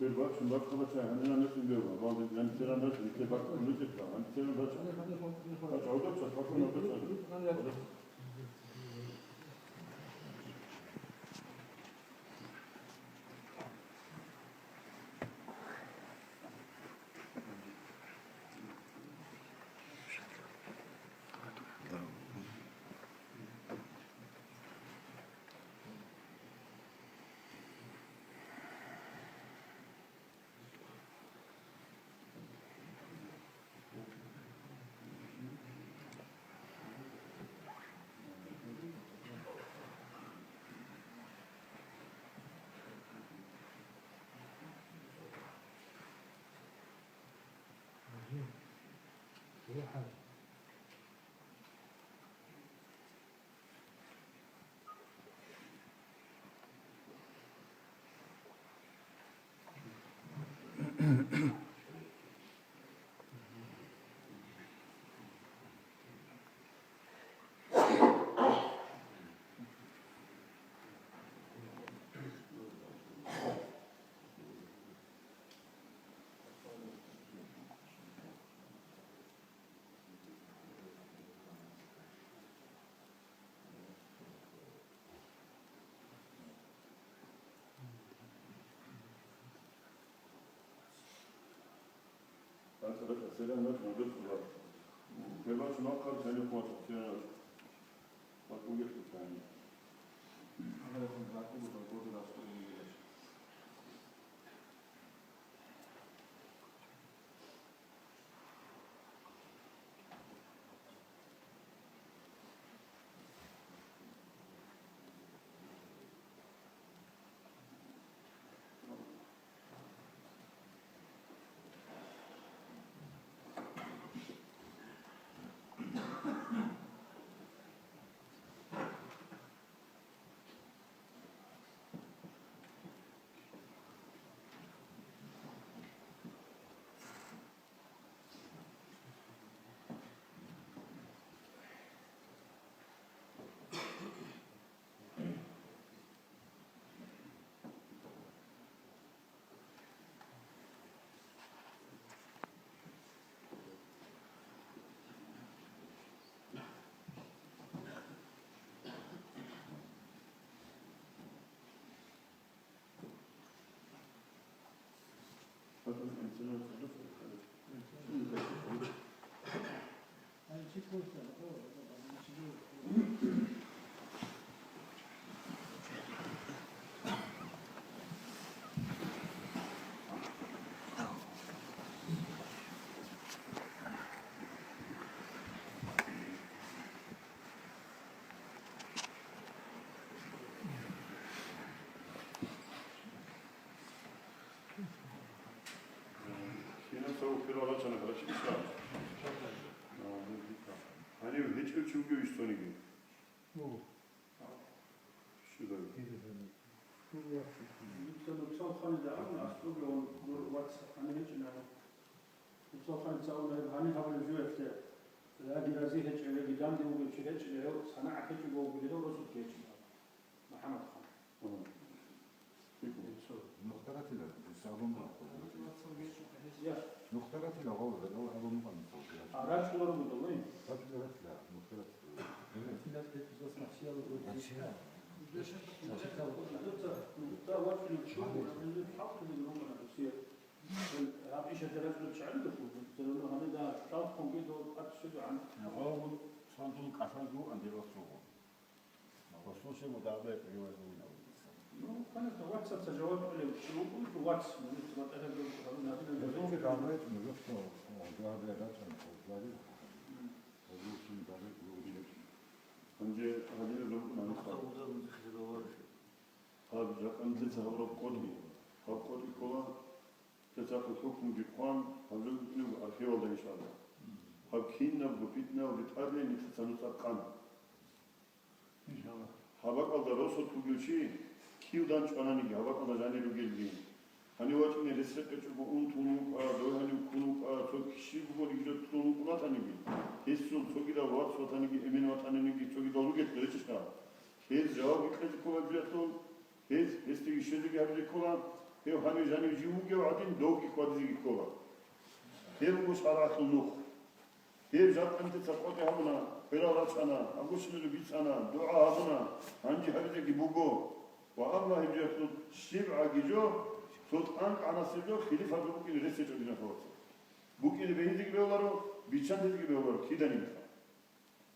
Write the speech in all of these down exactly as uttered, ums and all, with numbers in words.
Бербачун бакӀ бача, гьанина несин берба, валде янтера несин, те бакӀ несин, янтера бача. Бача, гьудача, бакӀ гьудача. Гьанив гьечӀев чи вугев иш цониги? Щиб? Нуца нуцал ханила абуна, аслуги ва нур вац гьанив гьечӀина. Нуцал ханила абуна, гьеб гьанив гьабулеб жо гьеб, яги рази гьечӀев, яги данде вугев чи гьечӀила, гьев санагӀат гьечӀого вугилан, гьев росулъ гьечӀила. МухӀаммад хан. Мгм. Нухтаратила, сабун. Я. Нухтаратила гъов, гъов абун мукъан. А, рачӀула ругода, вай? РачӀула ратила, нухтаратила. Нухтаратила. Гьаб иша дережа чагӀи духу, дережа гьанада чӀал хъуги до ат шугӀан. Гъов сандул кӀалъан гуан деросуго. Расул шайх дагъбаякь риваят гьавинав. Ну, конечно, вацаца жаваб кьолев чи вукӀун, вац, ну, ватӀа гьаб гьаб гьаб. Расул шайх дагъбаякь, ну, жаваб кьолев, жаваб кьолев. Мм. Расул шайх дагъбаякь, ну, жаваб кьолев. Гьанже гьадинаб жаваб кьолев. Гьаб жакъа нилъеца гьабураб къотӀи, гьаб къотӀи ккола, цецахъе хӀукмуги хъван, гьаб жо букӀинеб архивалда, иншаллагь. Гьаб кинабго питнаялде тӀаде нилъеца нуцӀа къан. Гьаб бакӀалда росулъ вугев чи кив дандчӀвананиги, гьаб бакӀалда жанир ругелги, гьанив вачӀине рес рекъечӀого унтун вукӀа, дой гьанив ккун вукӀа, цо кищи бугониги жо кьун вукӀун ватаниги, гьесул цогидал вац ватаниги, эмен ватаниги цогидал ругелъул речӀищха? Гьез жавабги кьезе ккола гьаб жоялъул, гьез гьесдаги щвезеги гьабизе ккола. Гьев гьанив жанив жив вугев гӀадин, довги хьвадизеги ккола. Гьеб буго шаргӀалъул нух. Гьеб жакъа нилъеца къотӀи гьабуна, хӀурал рачӀана, гьабурщинаб бицана, дугӀа гьабуна, гьанже гьабизеги буго. Ва амма гьеб жоялъул щибгӀаги жо, цо тӀанкӀанасеб жо хилифаб букӀине рес гьечӀо, диналъул вацал. БукӀине бегьизеги бегьуларо, биччантезеги бегьуларо, киданиги.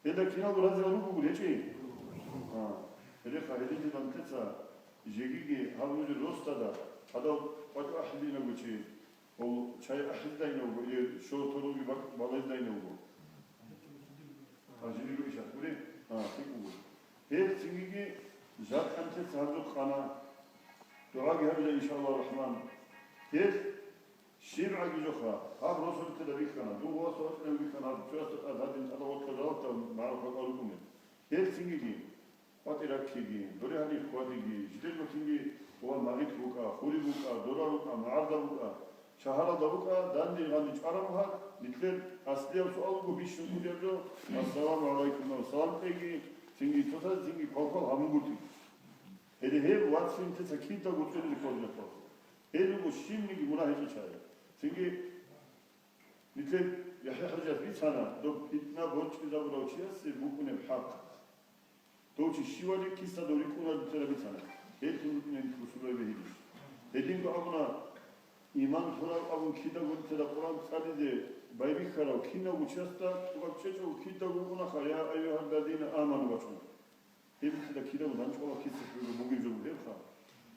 Гьелда киналго разилал ругогури гьечӀей? А, гьелеха, гьединлъидал нилъеца жегиги гьаб нужер росдада, гьадал къватӀив ахӀизейин вуго чи, гьав чай ахӀизейин вуго, или шо-, торулги бак-, балайзейин вуго. А, жиги ругищ гури? А, лъикӀ буго. Гьел цинги жакъа нилъеца гьаб жо къана. ДугӀаги гьабила, иншаллагьу рахӀман. Гьел ШибгӀаги жоха, гьаб росулъеда бихьана, дун ва соркьев бихьана, гьаб цоясда тӀад гьадин тӀадаб вокьаралда магӀарухъ бакӀал рукӀунел. Гьел цинги, къватӀи раккиги, доре гьаниб хьвадиги, жидерго цинги ва магъит букӀа, хури букӀа, дора рукӀа, магӀарда букӀа, шагьаралда букӀа, данде гъани чӀвараб гьаб, нилъер аслияб суал буго бищун кӀудияб жо, ассаламу гӀалайкум, салам кьеги, цинги цоцазе цинги квалквал гьабунгутӀи. Гьеле гьеб вацлъи нилъеца кидаго цӀунизе кколеб мехалъ. Гьел руго щибниги мунагь гьечӀел чагӀи. Цинги нилъер ЯхӀя-хӀажияс бицана, доб питна борчӀизабурав чиясе букӀунеб хӀакъ. Дов чи щивали киса дов рикӀкӀунареб бицана. Гьелъул рукӀине нилъ бусурбаби бегьилищ? Гьединго абуна, иман лъурав абун кидаго нилъеда Къуръан цӀализе байбихьарав кинавго чиясда тӀубаб чӀечӀого кидаго букӀунаха, я айюгьаллазина аману бачӀун. Гьеб нилъеда кидаго данчӀвала киса щвего бугеб жо бугебха.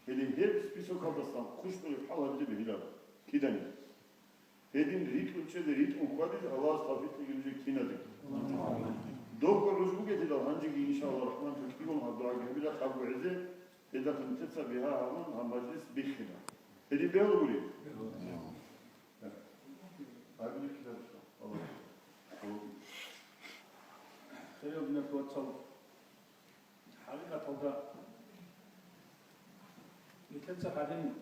Гьеле гьеб списокалдасан хъущтӀулеб хӀал гьабизе бегьиларо. Кидани? Гьедин ритӀун чӀезе, ритӀун хьвадизе Аллагьас тавфикъ кьеги нужее киназеги. Добго гӀуж бугелъидал гьанжеги, иншаллагьу рахӀман, кӀиго гьаб дугӀаги гьабила, хъабго гӀезе, гьелдахъ нилъеца бигьа гьабун гьаб мажлис биххина. Гьедин бегьула гури? Гьабилихъ ккеларо. Аллагь. Хириял диналъул вацал, хӀакъикъаталда, нилъеца гьадин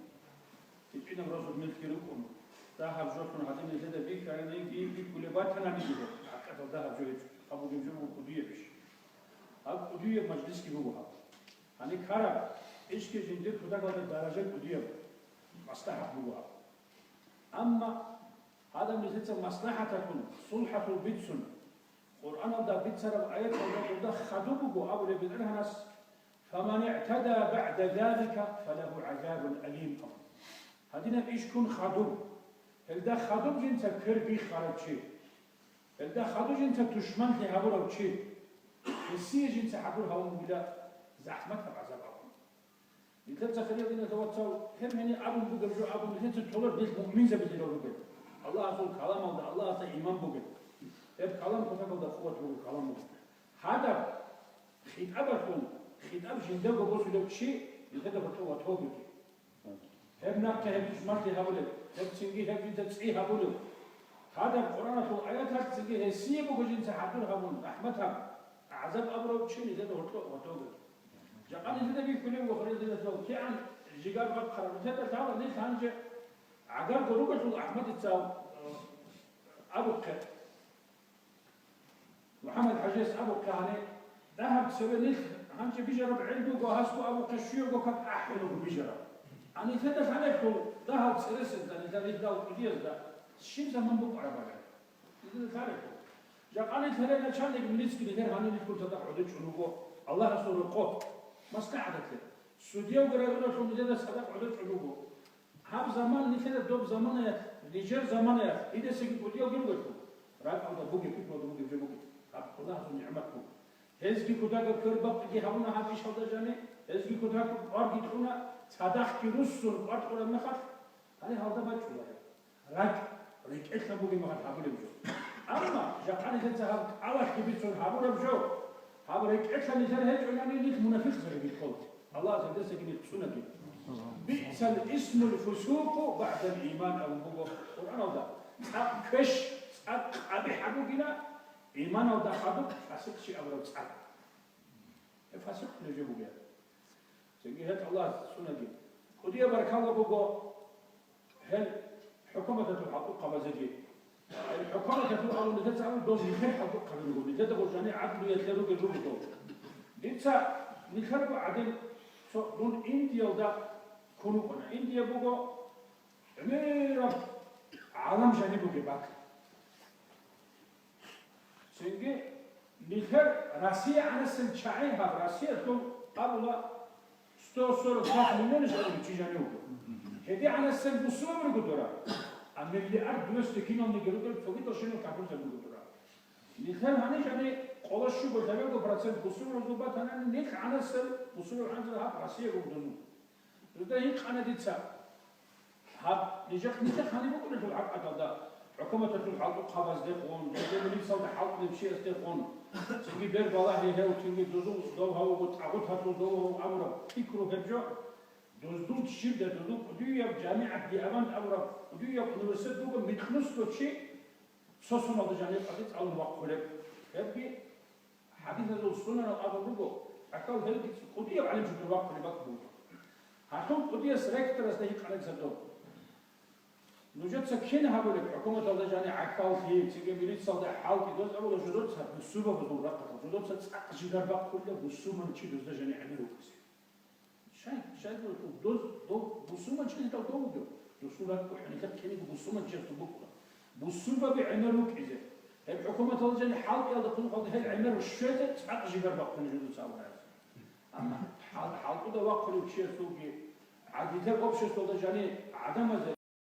гьитӀинаб росулъ мехги рукӀун, дагьаб жолъун гьадин нилъеда бихьаниги бихьулеб батананиги, гьакъикъаталда дагьаб жо гьечӀо. Гьаб бугеб жо буго кӀудиябищ? Гьаб кӀудияб мажлисги буго гьаб. Гьаниб ккараб ишги жиндир кутакалда даража кӀудияб, маслахӀат буго гьаб. Амма гьадаб нилъеца маслахӀаталъун, сулхӀалъун бицун, Къуръаналда бицараб аяталда дуда хадуб буго абулеб БетӀергьанас, «Фаман игӀтада багӀда залика, фалагьу гӀазабун алим», – абун. Гьадинаб иш ккун хадуб, гьелда хадуб жинца квер биххарав чи, гьелда хадуб жинца тушманлъи гьабурав чи, гьесие жинца хӀадур гьавун бугила захӀматаб гӀазаб абун. Нилъеца, хириял диналъул вацал, гьеб гьениб абун бугеб жо абун, нилъеца толеб нилъ муъминзаби дирал ругел. Аллагьасул каламалда, Аллагьасда иман бугел. Гьеб калам кутакалда къуват буго, калам буго. Гьадаб хитӀабалъун, хитӀаб жиндаго босулев чи нилъеда гьоркьов ватолги. Гьеб нахъе гьеб тушманлъи гьабулев, гьеб цинги гьеб жинда цӀи гьабулев. Гьадаб Къуръаналъул аяталъ цинги гьесие буго жинца хӀадур гьабун, рахӀмат гьаб, гӀазаб абурав чи нилъеда гьоркьов ватолги. Жакъа нилъеда бихьулеб буго, хириял диналъул вацал, кигӀан жигар бахъараб нилъеда лъала, нилъ гьанже гӀагарго ругелъул АхӀмадица абухъе, МухӀаммад ХӀажияс абухъе гьаниб, дагьаб цеве нилъ гьанже бижараб гӀел буго, гьасго абухъе щуябго как ахӀи руго бижараб. А нилъеда лъалелъул дагьаб цереседа, нилъер ригьдал кӀудиязда щиб заман букӀараб гьабе? Нилъеда лъалелъул. Жакъа нилъ гьале начальник милицги нилъер гьаниб нилъгун цадахъ гӀодор чӀун вуго Аллагьасул рокъоб, маслахӀаталъе. Судьявги районалъул нилъеда цадахъ гӀодор чӀун вуго. Гьаб заман нилъеда доб заманаялъ, нижер заманаялъ, гьединлъиги кӀудиял ругелъул, ракӀалда бугеб, пикруялда бугеб жо бугеб, гьаб Аллагьасул нигӀмат буго. Гьезги кутакаб квербакъги гьабуна гьаб ишалда жани, гьезги кутакаб кӀварги кьуна, цадахъги руссун кӀвар кьураб мехалъ, гьале гьалда бачӀула гьеб. РакӀ, рекӀелъан бугеб мехалъ гьабулеб жо. Амма жакъа нилъеца гьаб кӀалалъги бицун гьабураб жо, гьаб рекӀелъан нилъер гьечӀолани, нилъ мунафикъзаби бихьола. Аллагьас гьелдасаги нилъ цӀунаги. «Биъсал исмул фусукъу багӀдал иман», – абун буго Къуръаналда. ЦӀакъ квеш, цӀакъ къабихӀ бугила иманалда хадуб фасикъ чи абураб цӀакъ. Гьеб фасикъ нуж бугеб. Цинги гьеб Аллагьас цӀунаги. КӀудияб баркалла буго гьел хӀукуматалъул хӀакъукъабазеги. Гьел хӀукуматалъул абун нилъеца абун дол нилъер хӀакъукъаби руго, нилъеда гъоркьани гӀадлуялъе ругел руго дол. Дица нилъерго гӀадин цо дун Индиялда букӀана. Индия буго гӀемераб гӀалам жаниб бугеб бакӀ. Цинги нилъер Россия гӀанасел чагӀи гьаб Россиялъул абула сто сорок пять миллион жаниб чи жанив вуго. ГьедигӀанасел бусурбаб руго дора. А миллиард двести киналниги ругел цогидал щинал капурзаб буго дора. Нилъер гьанижани къоло щуго лъабего процент бусурбабазул батанани, нилъ гӀанасел бусурбаб гӀанасел гьаб Россия руго дозул. Дуда гьикъана дица. Гьаб, нижехъ, нижехъ гьаниб букӀунелъул гӀакъаталда, хӀукуматалъул хӀалтӀухъабаздехун, жеги милицалда хӀалтӀулев чиясдехун, цинги бер балагьи гьев, цинги дозул дов гьавуго, тӀагъуталъул дов гьаву абураб пикру гьеб жо, доздул чирда, дозул кӀудияб жамигӀат диабан абураб, кӀудияб университет буго, микьнусго чи сосуналда жаниб къаде цӀалун вахъулеб. Гьебги ХӀадисазул сунанал абун буго, гӀахьал гьелги кӀудияв гӀалимчи дурвахъулеб бакӀ буго. Гьалъул кӀудияс ректорасда гьикъана гьезда доб. Нужеца кин гьабулеб, хӀукуматалда жани гӀахьаллъи, цинги милицалда хӀалтӀи, доз абула жодоца бусурбабазул рахъалъ, жодоца цӀакъ жигар бахъулеб бусурманчи дозда жани гӀемер вукӀизе. Шай, шай, доз, дов бусурманчи гьитӀал дов вугев? Досул ракӀ бухӀун, гьелъа ккениго бусурманчиясул букӀуна. Бусурбаби гӀемер рукӀизе. Гьеб хӀукуматалда жани хӀалтӀиялда хъулухъалда гьел гӀемер щвезе цӀакъ жигар бахъуна жодоца абураб. Амма хӀал-, хӀалтӀуда вахъулев чиясулги, гьадинлъер обществалда жани гӀадамазе,